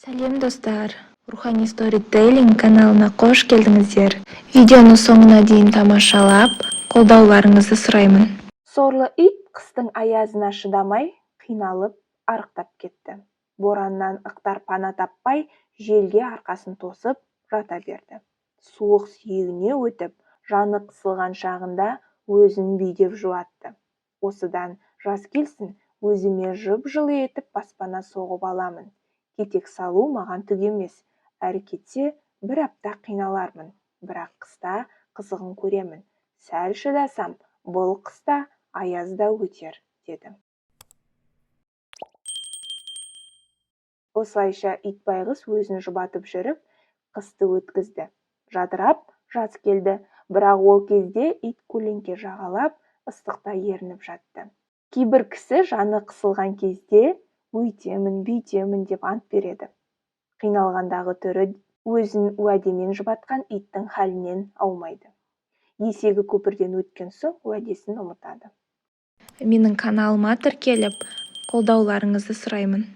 Сәлем, достар! Рухани сторителлинг каналына қош келдіңіздер! Видеоны соңына дейін тамашалап, қолдауларыңызды сұраймын. Сорлы ит қыстың аязына шыдамай, қиналып, арықтап кетті. Бораннан ықтар пана таппай, желге арқасын тосып жата берді. Суық сүйегіне өтіп, жаны қысылған шағында өзін бүйдеп жұбатты: «Осыдан жаз келсін, өзіме жып-жылы етіп баспана соғып аламын. Кетек салу маған түк емес, әрі кетсе бір апта қиналармын, бірақ қыста қызығын көремін. Сәл шыдасам, бұл қыс та, аяз да өтер», – деді. Осылайша ит байғұс өзін жұбатып жүріп, қысты өткізді. Жадырап жаз келді, бірақ ол кезде ит көлеңке жағалап, ыстықта ерініп жатты. Кейбір кісі жаны қысылған кезде өйтемін, бүйтемін деп ант береді. Қиналғандағы түрі өзін уәдемен жұбатқан иттің халінен аумайды. Есегі көпірден өткен соң уәдесін ұмытады. Менің каналыма тіркеліп, қолдауларыңызды сұраймын.